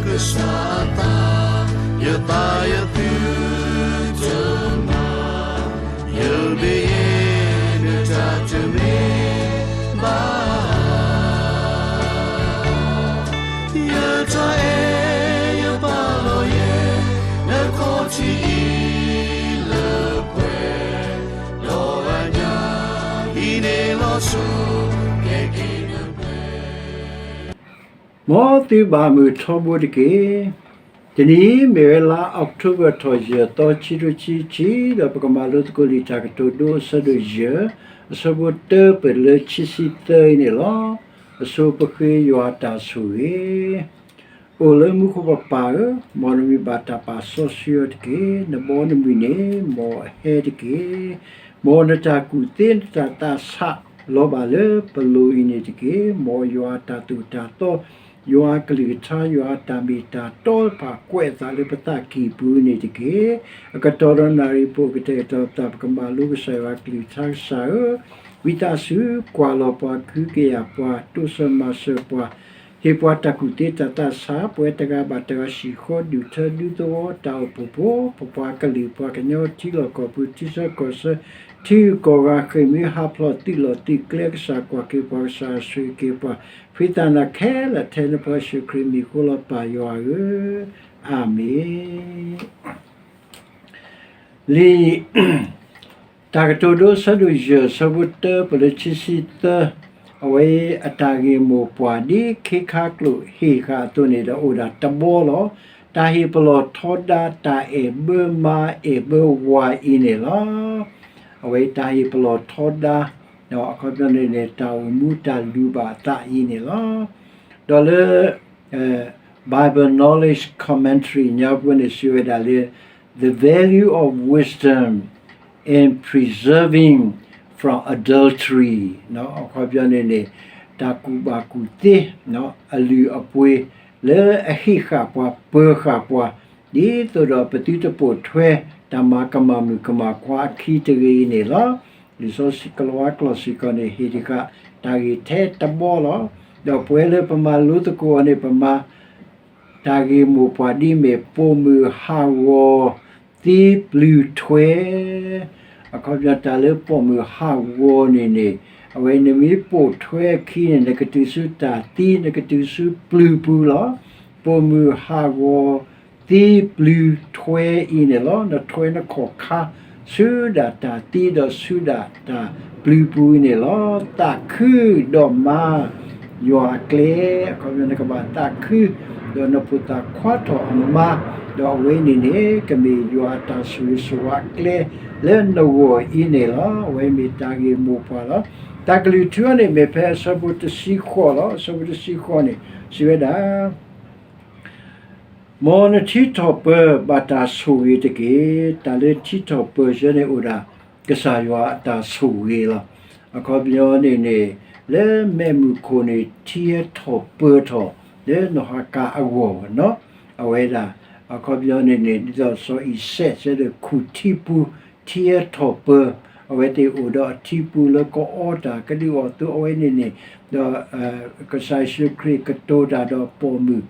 ကစၢ်အသး, ယသးယသုတမၤ, ယမ့ၢ်ယဲ နတၢ်တမ့ၢ်ဘၣ်. ယတၢ်အဲၣ်ယပာ်လီၤယဲ နခီၣ်ထံးအံၤလၢပှဲၤ, ဒီးအညၣ်အံၤန့ၣ်လီၤဆီ ကဲက့ၤနပှဲၤ မ်သုဘၣ်မုာ်ထီဘိတက့ၢ်. တနံၤအံၤမ့ၢ်ဝဲလါအီးကထိဘၢၣ်ထီၣ်ယဲၢ်သီ ခံကထိခံဆံခံ, ဒီးပကမၤလိသကိးလံာ်တၢ်ကတိၤဒိအဆၢဒိၣ်ယဲၢ်, အဆၢဖိတၢပၢၢ်လၢခံဆံသၢအံၤန့ၣ်လီၤ. အဆိပဃ့ယွၤအတၢ်ဆိၣ်ဂ့ၤ အိၣ်လၢမူခိၣ်ပပၢ်ဧၢ, မ်နမံၤဘၣ်တၢ်ပာ်စီဆှံအီၤတက့ၢ်. နဘီနမုၢ်န့ၣ် မ်အဟဲတက့ၢ်. မ်နတၢ်ကူၣ်သ့နတၢ်သးဆးလီၤဘၣ်လၢပလိၤအံၤန့ၣ်တက့ၢ်. မ်ယွၤအတၢ်သိၣ်တၢ်သီ, ယွၤအကလုၢ်ကထါ, ယွၤအတၢ်မ့ၢ်တၢ်တီတဖၣ် ကွဲးအသးလၢပသးကံၢ်ပူၤန့ၣ်တက့ၢ်. အကတီၢ်ဒီးနၣ်ရံၣ်ပအိၣ်ကတဲာ်ကတီၤပသး ပကမၤလိကစၢ်ယွၤအကလုၢ်ကထါ. ကစၢ်ဧၢ, ဝံသးစူၤ ကွၢ်လီၤပှၤ ကဟုကယာ်ပှၤ တိစၢၤမၤစၢၤပှၤ ဟ့ၣ်ပှၤတၢ်ကူၣ်သ့တၢ်သးဆး ပဝဲတဂၤဘၣ်တဂၤ ဟံၣ်ဃီဒူၣ်ထၢဒူသဝီတၢ်အိၣ်ဖှိၣ်ဖိ ပပှၤကလုာ်ပှၤကညီ ထံလီၢ်ကီၢ်ပူၤ ထံဆၢကီၢ်ဆၢ ထံဂုၤကီၢ်ဂၤ ဃ့ၢ်မှံဟးဖျိးသုးလီၢ်သုးကျဲ ကစၢ်ကွၢ်က့ၤပှၤ ကစၢ်ဆိၣ်ဂ့ၤက့ၤပှၤ ဖှံသးနၤခဲလၢာ် ထဲနဖိယ့ၣ်ၡူးခရံာ်မံၤဃိလီၤ ပၢ်ယွၤဧၢ, အၤမ့ၣ်. လံာ် တၢ်ကတိၤဒိ အဆၢဒိၣ်ယဲၢ် အဆၢဖိတၢ ပၢၢ်လၢခံဆံသၢ, အဝဲအတၢ်ဂ့ၢ်မိၢ်ပှၢ် ဒ်ခ့ခါကျိာ်ဟ့ၣ်ဃာ်အသိးန့ၣ်ဒီး အိၣ်ဒၣ်တဘီလီၤ. တၢ်ဟ့ၣ်ပလီၢ်ထီဒါ တၢ်အဲၣ်ဘၢမါ အဲၣ်ဘၢဝၤအံၤန့ၣ်လီၤ. အဝဲတၢ်ဟ့ၣ်ပလီၢ်ထီဒါ အခီပညီန့ၣ်န့ၣ် တၢ်အိၣ်မူတၢ်လုၢ်ဘၣ်အသးအံၤန့ၣ်လီၤ. ဒီးလၢ Bible Knowledge Commentary ညါပူၤန့ၣ် စံးဝဲဒၣ်လၢ the value of wisdom in preserving from adultery အခီပညီန့ၣ်န့ၣ် တၢ်ကူၣ်ဘၣ်ကူၣ်သ့ အလုၢ်အပှ့ၤ လၢအဟ့ၣ်ဃာ်ပှၤပၢၤဃာ်ပှၤ ဒ်သိးဒီးပသုတပိာ်ထွဲ တၢ်မၤကမၣ်မုၣ်ကမၣ်ခွါအခံတဂ့ၤအံၤန့ၣ်လီၤ. လံာ်စီဆှံကလံးဝါကျိာ်စ့ၢ်ကီးန့ၣ် ဟ့ၣ်ဒံးဃာ်တၢ်ဂ့ၢ်ထဲတဘီလီၤ. ဒီးပဝဲလၢပမၤလိသကိးအီၤန့ၣ် ပမၤ တၢ်ဂ့ၢ်မိၢ်ပှၢ်ဒ်မ့ၢ် ပိာ်မုၣ်ဟးဂီၤသံပျုၤထွဲ အခီပညီတၢ်လၢပိာ်မုၣ်ဟးဂီၤန့ၣ်န့ၣ် အဝဲနမ့ၢ်ပိာ်ထွဲအခံန့ၣ် နကတုၤဆူတၢ်သံ နကတုၤဆူပျုၤပူၤလီၤ. ပိာ်မုၣ်ဟးဂီၤသံပျုၤထွဲအံၤန့ၣ်လီၤ. နထွဲနခီၣ်ခါ ဆူဒၣ်တၢ်သံဒီးဆူဒၣ်တၢ်ပျုၤပူၤအံၤန့ၣ်လီၤ. သးခုဒီးမၤ ယွၤအကျဲ အခီပညီနကဘၣ်သးခု ဒီးနဖိသၣ်ခွါထီၣ်အမါ ဒီးအဝဲန့ၣ်န့ၣ် ကမ့ၢ်ယွၤအတၢ်ဆိၣ်ဂ့ၤဆိၣ်ဝါအကျဲလၢနဂီၢ်အံၤန့ၣ်လီၤ. အဝဲမ့ၢ်တၢ်ဂ့ၢ်မိၢ်ပှၢ်လီၤ. တၢ်ကလုၢ်ထူန့ၣ်မ့ၢ်ဖဲအဆၢဖိတဆံဃိးလီၤ. အဆၢဖိတဆံဃိးန့ၣ် စံးဝဲဒၣ် မ်နထံထီၣ်ပၢၤဘၣ်တၢ်ဆိၣ်ဂ့ၤတက့ၢ်. တၢ်လၢထံထီၣ်ပၢၤဆၢန့ၣ်အိၣ်ဒၣ် ကစၢ်ယွၤအတၢ်ဆိၣ်ဂ့ၤလီၤ. အခီပညီန့ၣ်န့ၣ် လၢမဲးမုၢ်ခိၣ်န့ၣ် ထံဟဲထီၣ်ပၢၤထီၣ် လၢနီၢ်ဟၤကၤအဂီၢ်နီၤ. အဝဲဒၣ် အခီပညီန့ၣ်န့ၣ် ဒ်သိးစီၤအံၤစဲးဆၢဒီးခူၣ်ထံပူၤ ထံဟဲထီၣ်ပၢၤ အဝဲသ့ၣ်အိၣ်ဒီးအထံပူၤလၢကအီတၢ်ကဒုးအီၣ်သိ အဝဲန့ၣ်န့ၣ် ဒီး ကစၢ်ယ့ၣ်ၡူးခရံာ်ကတိၤတၢ်ဒီးပိာ်မုၣ်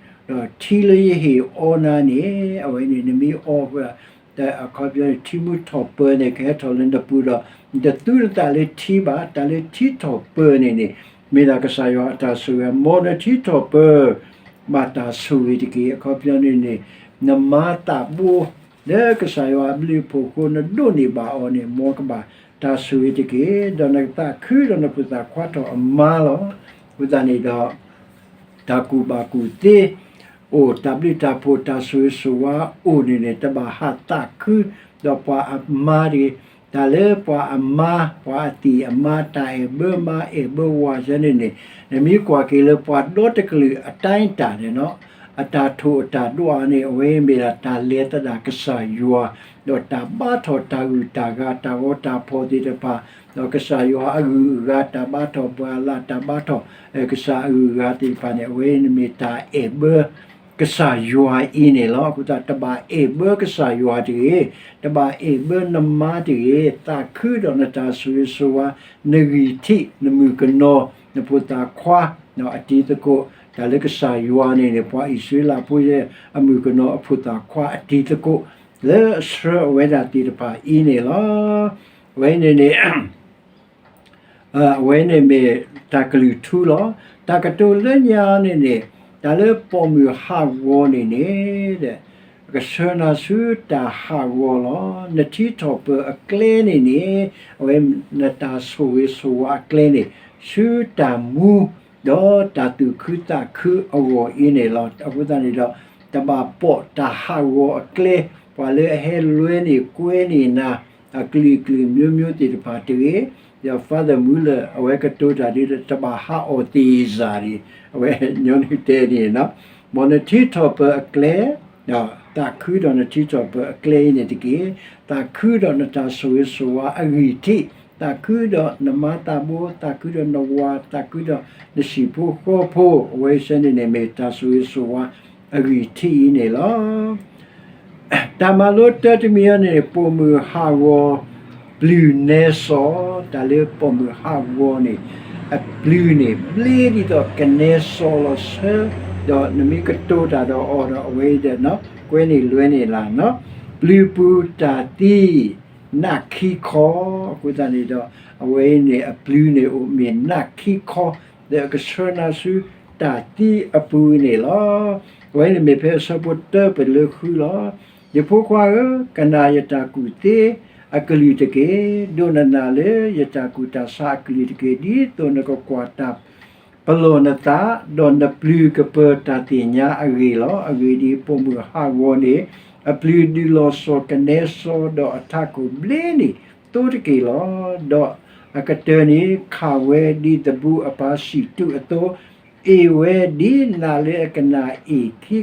ဒီးထံလၢယဟ့ၣ်အီနၤန့ၣ် အဝဲန့ၣ်နမ့ၢ်အီ အခီပညီန့ၣ် ထံမုၢ်ထီၣ်ပၢၤန့ၣ် ကဟဲထီၣ်လၢနပူၤဒီး နတသူနသးလၢထံဘၣ်. တၢ်လၢထံထီၣ်ပၢၤန့ၣ်န့ၣ် မ့ၢ်ဒၣ်ကစၢ်ယွၤအတၢ်ဆိၣ်ဂ့ၤ မ်နထံထီၣ်ပၢၤ ဘၣ်တၢ်ဆိၣ်ဂ့ၤတက့ၢ်. အခီပညီန့ၣ်န့ၣ် နမါသးဘိ လၢကစၢ်ယွၤအဘျုးအဖှိၣ်အဃိ နဒိးန့ၢ်ဘၣ်အီၤန့ၣ် မ်ကဘၣ်တၢ်ဆိၣ်ဂ့ၤတက့ၢ်. ဒီးနကသးခုဒီးနဖိသၣ်ခွါထီၣ်အမါလီၤ. အဃိသတးန့ၣ်ဒီး တၢ်ကူၣ်ဘၣ်ကူၣ်သ့ အိၣ်တၢ်ဘျုးတၢ်ဖှိၣ်တၢ်ဆိၣ်ဂ့ၤဆိၣ်ဝါအိၣ်န့ၣ်န့ၣ် တဘၣ်ဟးသးခု ဒီးပှၤအမါတဂ့ၤ. တၢ်လၢပှၤအမါ ပှၤအသံၣ်အမါ တၢ်အဲၣ်ဘၢမါအဲၣ်ဘၢဝၤဆၢန့ၣ်န့ၣ် နမ့ၢ်ကွၢ်က့ၤလၢပှၤဒီတကလုာ်အတၢ်တၢ်န့ၣ်နီၤ အတၢ်ထိၣ်အတၢ်ဒွးန့ၣ် အဝဲမ့ၢ်ဒၣ်တၢ်လဲၤသဒၣ်ကစၢ်ယွၤ ဒီးတၢ်ဘါထီၣ်တၢ်ဂုၤတၢ်ဂၤ တၢ်ဂီၤတၢ်ဖီၣ်သ့ၣ်တဖၣ် ဒီးကစၢ်ယွၤအဂုၤအဂၤ တၢ်ဘါထီၣ်ပှၤအလၣ် တၢ်ဘါထီၣ် ကစၢ်အဂုၤအဂၤသ့ၣ်တဖၣ်န့ၣ် အဝဲန့ၣ်မ့ၢ်တၢ်အဲၣ်ဘၢ ကစၢ်ယွၤအံၤန့ၣ်လီၤ. အဃိသတး တဘၣ်အဲၣ်ဘၢကစၢ်ယွၤတဂ့ၤ, တဘၣ်အဲၣ်ဘၢနမါတဂ့ၤ, သးခုဒီးနတၢ်ဆိၣ်ဂ့ၤဆိၣ်ဝါ, နဂံၢ်ထံး, နမုၣ်ကနီၤ, နဖိသၣ်ခွါ, အတံၤသကိး, တၢ်လၢကစၢ်ယွၤန့ၣ်န့ၣ် ပှၤအံၣ်စရ့လးဖိယဲၢ်အမုၣ်ကနီၤအဖိသၣ်ခွါအတံၤသကိး လၢအဆှၢအဝဲဒၣ်သ့ၣ်တဖၣ်အံၤန့ၣ်လီၤ. အဝဲန့ၣ်န့ၣ် အဝဲန့ၣ်မ့ၢ်တၢ်ကလုၢ်ထူလီၤ. တၢ်ကတိၤလၢညါန့ၣ်န့ၣ် တၢ်လၢပိာ်မုၣ်ဟးဂီၤန့ၣ်န့ၣ် ကဆှၢနၤဆူတၢ်ဟးဂီၤလီၤ. နထံထီၣ်ပၢၤအကျဲန့ၣ်န့ၣ် အဝဲနတၢ်ဆိၣ်ဂ့ၤဆိၣ်ဝါအကျဲန့ၣ် ဆူတၢ်မူ ဒီးတၢ်သူၣ်ခုသးခုအဂီၢ်အံၤန့ၣ်လီၤ. အဃိသတးန့ၣ်ဒီး တဘၣ်ပိာ်တၢ်ဟးဂီၤအကျဲ ပှၤလၢအဟဲလွဲန့ၢ်ကွဲန့ၢ်နၤ အကလုာ်ကလုာ်မျိုးမျိုးသ့ၣ်တဖၣ်တဂ့ၤ, ဒီး Father Muller အဝဲကတိၤတၢ်ဒ် တဘၣ်ဟးအီၣ်သ့ၣ်စၢ်ဒံး အဝဲညီနုၢ်တဲန့ၣ်, မ်နထံထီၣ်ပၢၤအကျဲ သးခုဒီးနထံထီၣ်ပၢၤအကျဲအံၤန့ၣ်တက့ၢ်. သးခုဒီးနတၢ်ဆိၣ်ဂ့ၤဆိၣ်ဝါအဂံၢ်ထံး, သးခုဒီးနမါသးဘိ, သးခုဒီးနဝၤ, သးခုဒီးနဟံၣ်ဖိဃီဖိ, အဝဲဆၢန့ၣ်န့ၣ်မ့ၢ်တၢ်ဆိၣ်ဂ့ၤဆိၣ်ဝါအဂံၢ်ထံးအံၤန့ၣ်လီၤ. တၢ်မၤလိတၢတမံၤအံၤန့ၣ် ပိာ်မုၣ်ဟးဂီၤပျုၢ်နဲစီ, တၢ်လၢပိာ်မုၣ်ဟးဂီၤန့ၣ် အပျုၢ်န့ၣ် ဘျ့ဒ်သိးကနဲစီလီၤဆၢ, ဒီးနမ့ၢ်ကတိၤတၢ်ဒီးအီၤဒီးအဝဲဒီး ကွဲန့ၢ်လွဲန့ၢ်လၢ်, ပျုၢ်ပူၤတၢ်သံ နးခံခီ, အဃိသတးန့ၣ်ဒီး အဝဲအံၤန့ၣ် အပျုၢ်န့ၣ်အိၣ်မ့ၢ်နးခံခီ, ဒီးကဆှၢနၤဆူတၢ်သံအပူၤန့ၣ်လီၤ. အဝဲန့ၣ်မ့ၢ်ဖဲအဆၢဖိတၢပလၢဃုလီၤ. ယဖိခွါဧၢ, ကနၣ်ယတၢ်ကူၣ်သ့အကလုၢ်တက့ၢ်. ဒိးနနၢ်လၢယတၢ်ကူၣ်တၢ်ဆးအကလုၢ်တက့ၢ်. ဒ်သိးနကကွၢ်တၢ် ပလီၢ်နသး, ဒီးနပျုၢ်ကပၢၤတၢ်သ့ၣ်ညါအဂ့ၢ်လီၤ. အဂ့ၢ်ဒ်အံၤ, ပိာ်မုၣ်ဟးဂီၤန့ၣ် အပျုၢ်ဒုးလီၤစီၤကနဲစီ, ဒီးအထးခိၣ်ဘျ့န့ၢ်သိတက့ၢ်လီၤ. ဒီးအကတၢၢ်န့ၣ် ခးဝဲဒ်သဘူအပၢ်စံၣ်တူးအသိး, အ့ၣ်ဝဲဒ်နးလၢအကနၣ်အ့ၣ်ခံ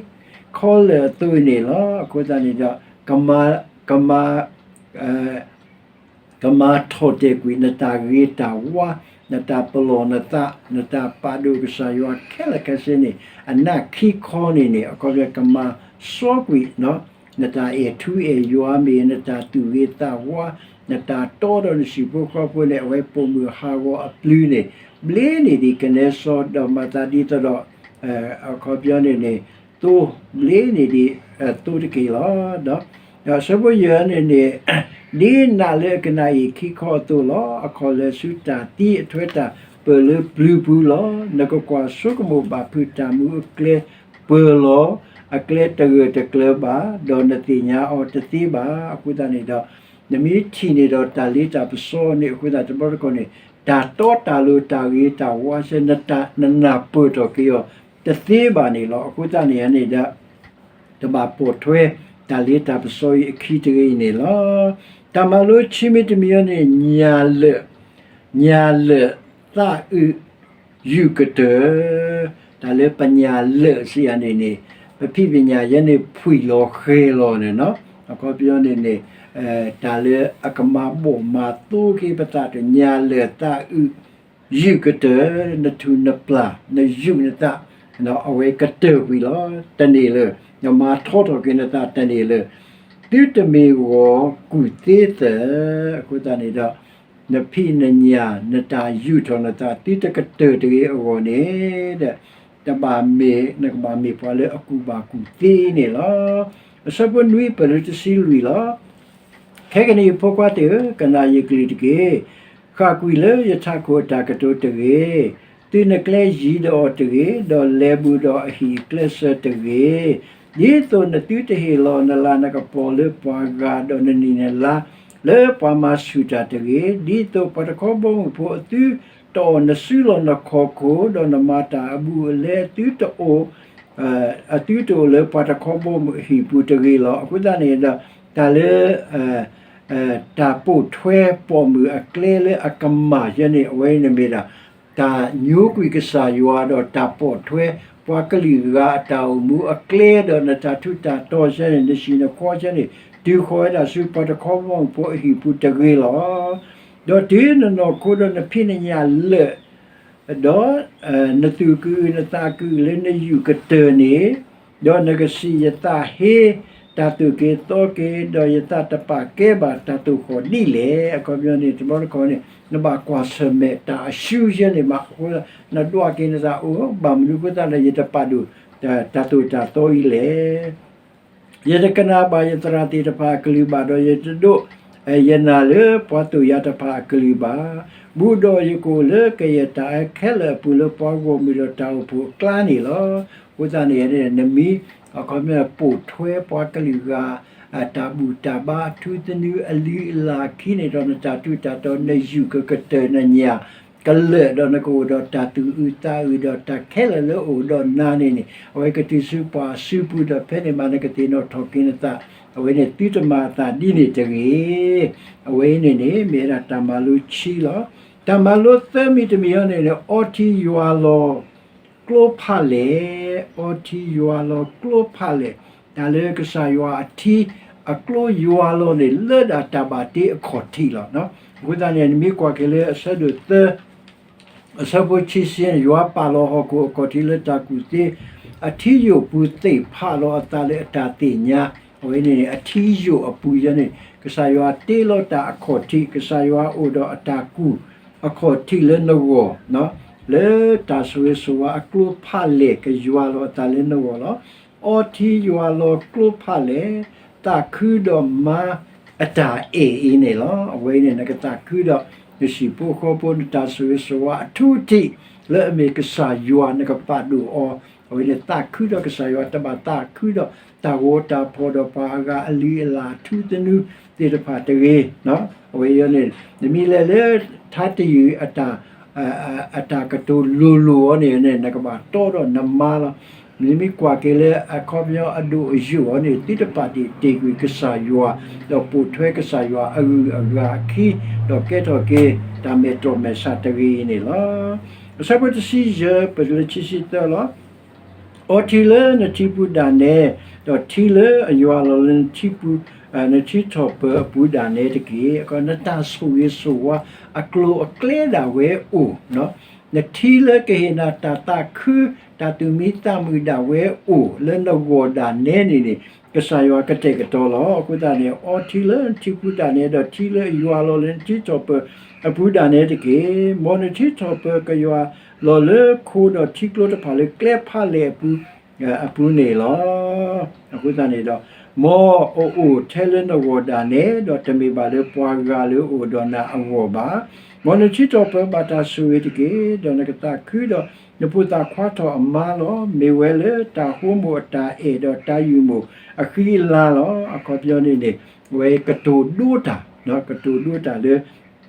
ခီလၢာ်အသိးန့ၣ်လီၤ. အဃိသတးန့ၣ်ဒီး ကမၤ ကမၤ ကမၤထီၣ်တဲာ်ကွံာ်နတၢ်ဂ့ၤတၢ်ဝါ, နတၢ်ပလီၢ်နသး, နတၢ်ပာ်ဒိၣ်ကစၢ်ယွၤခဲလၢာ်ခဲဆ့န့ၣ် အနးခံခီန့ၣ်န့ၣ် အခီပညီကမၤစီကွံာ် နတၢ်အဲၣ်ထူအဲၣ်ယွၤမ့ၢ် နတၢ်သူၣ်ဂ့ၤသးဝါ, နတၢ်တီဒီးနဟံၣ်ဖိဃီဖိန့ၣ် အဝဲပိာ်မုၣ်ဟးဂီၤအပျုၢ်န့ၣ် ဘျ့န့ၢ်ဒံးကနဲစီ ဒီးမၤသးဒ်သိးဒီး အခီပညီန့ၣ်န့ၣ် သိဘျ့န့ၢ်ဒံး သိတက့ၢ်လီၤ. ဒီးအဆၢဖိယဲၢ်န့ၣ်န့ၣ် ဒ်နးလၢအကနၣ်အ့ၣ်ခံခီအသိးလီၤ. အခီၣ်လၢာ်ဆူတၢ်သံအထွဲတၢ်ပၢၢ်လၢပျုၤပူၤလီၤ. နကကွၢ်ဆိကမိၣ်ဘၣ်ဖုးတၢ်မူအကျဲပၢၤလီၤ. အကျဲတဂၢၢ်တကျၢၤဘၣ်, ဒီးနသ့ၣ်ညါအီၤတသ့ဘၣ်. အဃိသတးန့ၣ်ဒီး နမ့ၢ်ထံၣ်န့ၢ်ဒီးတၢ်လ့တၢ်ပစီန့ၣ် အဃိသတးတဘျီတခီၣ်န့ၣ် တၢ်တီတၢ်လိၤတၢ်ဂ့ၤတၢ်ဝါစဲ နနၢ်ပၢၢ်ထီၣ်က့ၤအီၤတသ့ဘၣ်န့ၣ်လီၤ. အဃိသတးန့ၣ်န့ၣ်ဒီး တဘၣ်ပိာ်ထွဲတၢ်လ့တၢ်ပစီအံၤအခံတဂ့ၤအံၤန့ၣ်လီၤ. တၢ်မၤလိခံမံၤတမံၤအံၤန့ၣ် ညၣ်လၢာ်, ညၣ်လၢာ်သးအုးယူၣ်ကတၢၢ်, တၢ်လၢပညၣ်လၢာ်စံးယၤန့ၣ်န့ၣ် ပဖံးပညၣ်ယဲန့ၣ် ဖှံၣ်လီၤဃဲၤလီၤန့ၣ်လီၤ. အခီပညီန့ၣ်န့ၣ် တၢ်လၢအကမၤဘီၣ်မၤသိက့ၤပသးတညၣ်လၢာ်သးအုး ယူၣ်ကတၢၢ်, နထူၣ်နပျၢ် နယူၣ်နသး အဝဲကတၢၢ်ကွံာ်လီၤ. တန့ၢ်လၢာ်, နမၤထီထီၣ်က့ၤနသးတန့ၢ်လၢာ်, သုတမ့ၢ်ဂီၤကူၣ်သ့သၢၣ်. အဃိသတးန့ၣ်ဒီး နဖံးနညၣ် နတၢ်ယူၣ်ထီၣ်နသး သုတကတၢၢ်တဂ့ၤအဂီၢ်န့ၣ်ဒီး တဘၣ်မ့ၢ် နကဘၣ်မ့ၢ်ပှၤလၢအကူၣ်ဘၣ်ကူၣ်သ့န့ၣ်လီၤ. အဆၢဖိနွံပၢၢ်လၢတဆံလွံၢ်လီၤ. ခဲကနံၣ်အံၤဖိခွါသ့ၣ်ဧၢ, ကနၣ်ယကလုၢ်တက့ၢ်. ဃၣ်ကွံာ်လၢယထးခိၣ်အတၢ်ကတိၤတဂ့ၤ. သုနကျဲယံၤဒီးအီၤတဂ့ၤ, ဒီးလဲၤဘူးဒီးအဟံၣ်အကျဲစၢၤတဂ့ၤ. ဒ်သိးနသုတဟ့ၣ်လီၤနလၤနကပီၤလၢပှၤဂၤ, ဒီးနနံၣ်နလါလၢပှၤမၤဆူၣ်တၢ်တဂ့ၤ. ဒ်သိးပှၤတခီဘီမုၢ်ဖိအသုတအီၣ်နစုလီၢ်နခီၣ်ခိၣ်, ဒီးနမၤတၢ်အဘူးအလဲအသုတအိၣ် အသုတအိၣ်လၢပှၤတခီဘီမုၢ်အဟံၣ်ပူၤတဂ့ၤလီၤ. အဃိသတးန့ၣ်ဒီး တၢ်လၢ တၢ်ပိာ်ထွဲပိာ်မုၣ်အကျဲလၢအကမၣ်ယဲန့ၣ် အဝဲန့ၣ်မ့ၢ်ဒၣ် တၢ်ညိကွံာ်ကစၢ်ယွၤဒီးတၢ်ပိာ်ထွဲ ပှၤကလုာ်ဂၤအတၢ်အိၣ်မူအကျဲ ဒီးနတၢ်ထူးတၢ်တီၤယဲန့ၣ် နဟံၣ်နဃီယဲန့ၣ် တုၤဃီၤဝဲဒၣ်ဆူပှၤတခီဘီမုၢ်ဖိအဟံၣ်ပူၤတဂ့ၤလီၤ. ဒီးတုၤနနီၢ်ခိဒီးနဖံးနညၣ်လၢာ် ဒီး နသူၣ်ကအုၣ်နသးကအုၣ်လၢနယူၣ်ကတၢၢ်န့ၣ်, ဒီးနကစံးယသးဟ့ တၢ်သိၣ်က့ၤသီက့ၤ, ဒီးယသးတပာ်ကဲဘၣ်တၢ်သိၣ်ဃီၣ်ဒ်လဲၣ်. အခီပညီန့ၣ် တဘျီတခီၣ်န့ၣ် နဘၣ်ကွၢ်ဆၢၣ်မဲာ်တၢ်အရှုံးယဲန့ၣ်မး, အဃိ နဒွးက့ၤနသးအိၣ် ဘၣ်မနုၤအဃိသတးဒီး ယတပာ်ဒိၣ် တၢ်သိၣ်တၢ်သီအံၤလဲၣ်. ယတကနၣ်ဘၣ်ယသရၣ်သ့ၣ်တဖၣ်အကလုၢ်ဘၣ်, ဒီးယတဒိး ယနၢ်လၢပှၤသိၣ်ယၤတဖၣ်အကလုၢ်ဘၣ်. ဘူးဒီးယကအိၣ်လၢကယဲၢ်တၢ်အခဲလၢာ်အပူၤလၢပှၤဂီၢ်မုၢ်ဒီးတၢ်အိၣ်ဖှိၣ်အကျါန့ၣ်လီၤ. အဃိသတးန့ၣ် နမ့ၢ် အခီပညီ ပိာ်ထွဲပှၤကလုာ်ဂၤ တၢ်ဘူၣ်တၢ်ဘါအထူသနူအလုၢ်အလၢ်အခံန့ၣ်ဒီး နတၢ်ထူးတၢ်တီၤ နယူၢ်ကကတၢၢ်နညၣ်ကလၢာ် ဒီးနကအိၣ်ဒီးတၢ်သူၣ်အုးသးအုး ဒီးတၢ်ခဲလၢာ်လၢအိၣ်ဒီးနၤန့ၣ်န့ၣ် အဝဲကတုၤဆူပှၤအစုပူၤ ဒီးဖဲန့ၣ်မး နကသ့ၣ်နီၣ်ထီၣ်က့ၤနသး အဝဲန့ၣ်သုတမၤအသးဒ်န့ၣ်တဂ့ၤ. အဝဲအံၤန့ၣ်န့ၣ် မ့ၢ်ဝဲဒၣ်တၢ်မၤလိခံလီၤ. တၢ်မၤလိသၢမံၤတမံၤအံၤန့ၣ်န့ၣ် အီထံယွၤလီၤ ကျိဖးလဲၢ်, အီထံယွၤလီၤကျိဖးလဲၢ်, တၢ်လၢကစၢ်ယွၤအထံအကျိယွၤလီၤန့ၣ် လၢဒၣ်တၢ်ဘၣ်တ့အခီၣ်ထံးလီၤ. အဃိသတးန့ၣ် နမ့ၢ်ကွၢ်က့ၤလၢအဆၢဒိၣ်သၢ အဆၢဖိခံဆံန့ၣ် ယွၤပာ်လီၤဟီၣ်ခိၣ်အခီၣ်ထံးလၢတၢ်ကူၣ်သ့, အထံယိာ်ပူၤသ့ၣ်ဖးလီၤအသးလၢအတၢ်သ့ၣ်ညါ, အဝဲန့ၣ်န့ၣ် အထံယိာ်အပူၤယဲန့ၣ် ကစၢ်ယွၤတ့လီၤတၢ်အခီၣ်ထံး, ကစၢ်ယွၤအိၣ်ဒီးအတၢ်ကူၣ်အခီၣ်ထံးလၢနဂီၢ် လၢတၢ်ဆိၣ်ဂ့ၤဆိၣ်ဝါအကျိဖးလဲၢ်ကယွၤလီၤအသးလၢနဂီၢ်လီၤ. အီထံယွၤလီၤကျိဖးလဲၢ်, သးခုဒီးမၤအတၢ်အဲၣ်အံၤန့ၣ်လီၤ. အဝဲအံၤန့ၣ် နကသးခုဒီး နဟံၣ်ဖိဃီဖိ နတၢ်ဆိၣ်ဂ့ၤဆိၣ်ဝါအထူအထံး လၢအမ့ၢ်ကစၢ်ယွၤနကပာ်ဒိၣ်အီၤ, အဝဲန့ၣ်သးခုဒီးကစၢ်ယွၤ တဘၣ်သးခုဒီးတၢ်ဂီၤတၢ်ဖီၣ်ဒီးပှၤအဂၤအလုၢ်အလၢ်အထူသနူသ့ၣ်တဖၣ်တဂ့ၤ. အဝဲအံၤန့ၣ် နမ့ၢ်လဲၤလၢထါတယုၢ် အတၢ်ကတိၤလိၤလိၤအီၤန့ၣ်န့ၣ် နကဘၣ်တီဒီးနမါလီၤ. နမ့ၢ်ကွၢ်က့ၤလၢအခီပညီအဒိၣ်အယိာ်အီၤန့ၣ် သုတပာ်တ့ၢ်တ့ၢ်ကွံာ်ကစၢ်ယွၤ, ဒီးပိာ်ထွဲကစၢ်ယွၤအဂုၤအဂၤအခံ, ဒီးကဲထီၣ်က့ၤတၢ်မဲာ်တီၢ်မဲာ်ဆှးတဂ့ၤအံၤန့ၣ်လီၤ. အဆၢဖိတဆံယဲၢ် ပတုၤလၢခံဆံသၢလီၤ. အီထံလၢနထံပူၤဒၣ်နဲ, ဒီးထံလၢအယွၤလီၤလၢနထံပူၤ, နထံထီၣ်ပၢၤအပူၤဒၣ်နဲတက့ၢ်. နတၢ်ဆိၣ်ဂ့ၤဆိၣ်ဝါအကျိၤအကျဲဒၣ်ဝဲအိၣ် နထံလၢကဟ့ၣ်နၤတၢ်သးခု, တၢ်သူၣ်မံသးမုာ်ဒၣ်ဝဲအိၣ်လၢနဂီၢ်ဒၣ်နဲန့ၣ်န့ၣ် ကစၢ်ယွၤကတဲာ်ကတီၤလီၤ. အဃိသတးန့ၣ် အီထံလၢနထံပူၤဒၣ်နဲ ဒီးထံလၢအယွၤလီၤလၢနထံထီၣ်ပၢၤအပူၤဒၣ်နဲတက့ၢ်. မ်နထံထီၣ်ပၢၤကယွၤလီၤလၢခိဒီးထံကျိတဖၣ်လၢကျဲဖးလဲၢ်အပူၤ အပူၤန့ၣ်လီၤ. အဃိသတးန့ၣ်ဒီး မ်အအိၣ်ထဲလၢနဂီၢ်ဒၣ်နဲ ဒီးတမ့ၢ်ဘၣ်လၢပှၤဂၤလၢအိၣ်ဒီးနၤအဂီၢ်ဘၣ်. မ်နထံထီၣ်ပၢၤဘၣ်တၢ်ဆိၣ်ဂ့ၤတက့ၢ်. ဒီးနကသးခုဒီးနဖိသၣ်ခွါထီၣ်အမါလီၤ. မ့ၢ်ဝဲလၢတၢ်ဃိမိၣ်အတၢ်အဲၣ်ဒီးတၢ်ယုၢ်မိၣ်အဃံအလၤလီၤ. အခီပညီန့ၣ်န့ၣ် အဝဲကတိၤဒိတၢ်, ကတိၤဒိတၢ်လၢ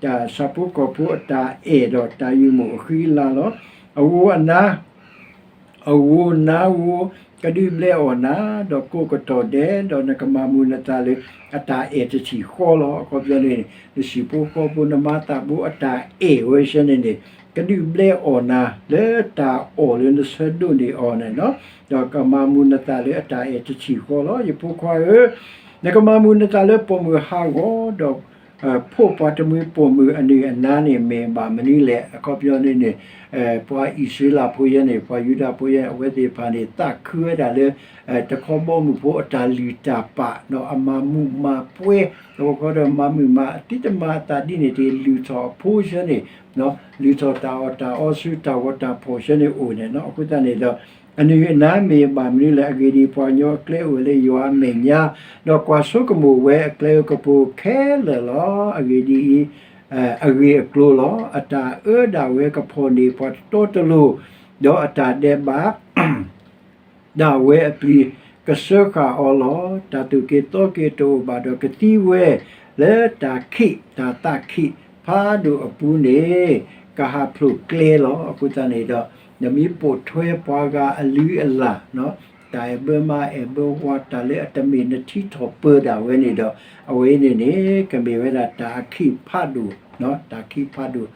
တၢ်ဆၣ်ဖိကီၢ်ဖိအတၢ်အဲၣ်ဒီးတၢ်ယုၢ်မိၣ်အဃံအလၤလီၤ. အဂိၢ်အနါ အဂိၢ်နါဂိၢ် ကဒုးဘျဲးအီၣ်နၤ, ဒီးကိးကတီၢ်ဒဲး, ဒီးနကမၤမုာ်နသးလၢအတၢ်အဲၣ်တထံၣ်ဃီလီၤ. အခီပညီန့ၣ် နဟံၣ်ဖိဃီဖိ နမါသးဘိအတၢ်အဲၣ်ဝဲဆၢန့ၣ်န့ၣ် ကဒုးဘျဲးအီၣ်နၤ လၢတၢ်အီၣ်လၢနဆၢဒိးန့ၢ်အီၤန့ၣ်လီၤ. ဒီးကမၤမုာ်နသးလၢအတၢ်အဲၣ်တထံၣ်ဃီလီၤ. ယဖိခွါဧၢ, နကမၤမုာ်နသးလၢပိာ်မုၣ်ဟးဂီၤ, ဒီး ဖိၣ်ပှၤတမှံၤပိာ်မုၣ်အနုၢ်အနါန့ၣ် မ့ၢ်ဘၣ်မနုၤလဲၣ်. အခီပညီန့ၣ်န့ၣ် ပှၤအံၣ်စရ့လးဖိယဲန့ၣ် ပှၤယူဒၤဖိယဲ အဝဲသ့ၣ်တဖၣ်န့ၣ် သးခုဝဲဒၣ်လၢ တခီဘီမုၢ်ဖိအတၢ်လုၢ်တၢ်ပာ် ဒီးအမၤမုာ်မၤပှဲၤ တခီဒီးမၤမုာ်မၤ သုတမၤအသးဒ်န့ၣ်တဂ့ၤ. လုၢ်ထီၣ်အဖိဆၢန့ၣ် လုၢ်ထီၣ်တၢ်အီၣ်တၢ်အီဆူတၢ်ဂီၤတၢ်ဖီၣ်ဆၢန့ၣ်အိၣ်န့ၣ်လီၤ. အဃိသတးန့ၣ်ဒီး အနုၢ်အနါမ့ၢ်ဘၣ်မနုၤလဲၣ်. အဂ့ၢ်ဒ်အံၤ, ပှၤကညီအကျဲအိၣ်ဝဲလၢယွၤအမဲာ်ညါ, ဒီးကွၢ်ဆိကမိၣ်ဝဲအကျဲအကပူၤခဲလၢာ်လီၤ. အဂ့ၢ်ဒ်အံၤ, အဂ့ၢ်အကျိၤလီၤ. အတၢ်အၢဒၣ်ဝဲကဖီၣ်န့ၢ်ပှၤတတီတလိၤ, ဒီးအတၢ်ဒဲးဘး ဒၣ်ဝဲအပျံၤကစၢဃာ်အီၤလီၤ. တၢ်သူၣ်က့ၤသီက့ၤတအိၣ်ဘၣ်ဒီးကသံဝဲ လၢတၢ်ခံးတၢ်သးခံးဖးဒိၣ်အပူၤန့ၣ် ကဟးဖျိးကျဲလီၤ. အဃိသတးန့ၣ်ဒီး နမ့ၢ်ပိာ်ထွဲပှၤဂၤအလုၢ်အလၢ် တၢ်အဲၣ်ဘၢမါအဲၣ်ဘၢဝၤ တၢ်လၢအတမ့ၢ်နထံထီၣ်ပၢၤဒၣ်ဝဲန့ၣ်ဒီး အဝဲအံၤန့ၣ်န့ၣ် ကမ့ၢ်ဝဲဒၣ်တၢ်အခံးဖးဒိၣ်, တၢ်ခံးဖးဒိၣ်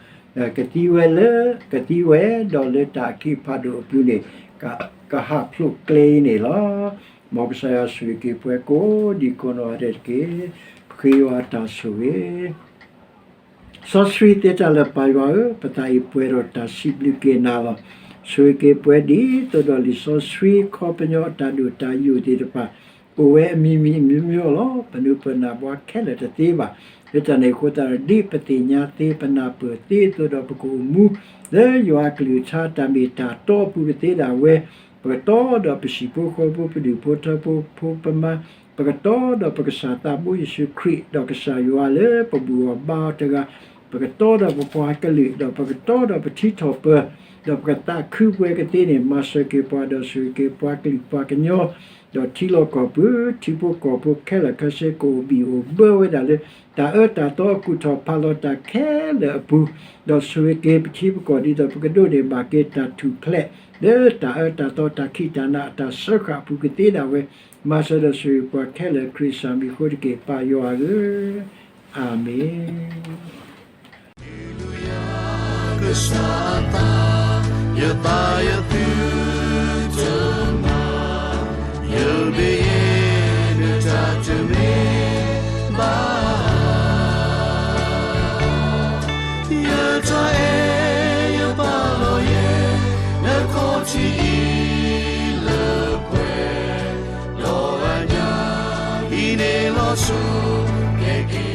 ကသံဝဲလၢ ကသံဝဲဒီးလၢတၢ်အခံးဖးဒိၣ်အပူၤန့ၣ် ကဟးဖျိးကျဲအံၤန့ၣ်လီၤ. မ်ကစၢ်ယွၤဆိၣ်ဂ့ၤက့ၤပှၤကိးဒံကိးနီၢ်ဂၤဒဲးတက့ၢ်. ပဃ့ယွၤတၢ်ဆိၣ်ဂ့ၤ စီဆှံသ့တၢ်လၢပၢ်ယွၤဧၢ, ပသးအံၤပှဲၤဒီးတၢ်စံးဘျုးက့ၤနၤလီၤ. ဆိၣ်ဂ့ၤက့ၤပှၤဒ်သိးဒီးလံာ်စီဆှံခီပညီအတၢ်ဒိၣ်တၢ်ယိာ်သ့ၣ်တဖၣ် အိၣ်ဝဲအမံၤမံၤအမျိုးမျိုးလီၤ. ပနုာ်ပနၢ်ပှၤခဲလၢာ်တသ့ဘၣ်. လၢတၢ်န့ၣ်အဃိသတးဒီး ဒ်ပသ့ၣ်ညါသ့ ပနၢ်ပၢၢ်သ့အသိးဒီး ပကအိၣ်မူ လၢယွၤအကလုၢ်ကထါတၢ်မ့ၢ်တၢ်တီအပူၤကသ့ဒၣ်ဝဲ, ပကတီဒီးပဟံၣ်ဖိဃီဖိ ပဒူၣ်ဖိထၢဖိ ဖိပမါ, ပကတီဒီးပကစၢ်သးဘိယ့ၣ်ၡူးခရံာ် ဒီးကစၢ်ယွၤလၢပဘူၣ်အီၤဘါအီၤတဂၤ, ပကတီဒီးပပှၤကလုာ် ဒီးပကတီဒီးပထံထီၣ်ပၢၤ, ဒီးပကသးခုပှဲၤကသ့န့ၣ် မၤစၢၤက့ၤပှၤ ဒီးဆိၣ်ဂ့ၤက့ၤပှၤကလုာ်ပှၤကညီ ဒီးထံလီၢ်ကီၢ်ပူၤ ထံဖိကီၢ်ဖိခဲလၢာ်ခဲဆ့ ကအိၣ်ဘံၣ်အိၣ်ဘၢဝဲဒၣ်လၢ တၢ်အၢတၢ်သီကူၣ်ထီၣ်ဖးလီၤတၢ်ခဲလၢာ်အပူၤ, ဒီးဆိၣ်ဂ့ၤက့ၤပထံပကီၢ် ဒ်သိးပကဒိးန့ၢ်ဘၣ်က့ၤတၢ်ထူၣ်ဖျဲး လၢတၢ်အၢတၢ်သီတၢ်ခံးတၢ်နၤအတၢ်စၢဃာ်အပူၤကသ့ဒၣ်ဝဲ, မၤစၢၤဒီးဆိၣ်ဂ့ၤပှၤခဲလၢာ် ခရံာ်စၢ်မံၤအဃိတက့ၢ် ပၢ်ယွၤဧၢ, အၤမ့ၣ်. ကစၢ်အသး, ယသးယသုတမၤ, ယဘျုးယဲ နတၢ်တမ့ၢ်ဘၣ်, ယတၢ်အဲၣ်ယပာ်လီၤယဲ, နခီၣ်ထံးအံၤလၢပှဲၤ, ဒီးအညၣ်ဟံးန့ၢ်လီၤဆူ, ကဲက့ၤ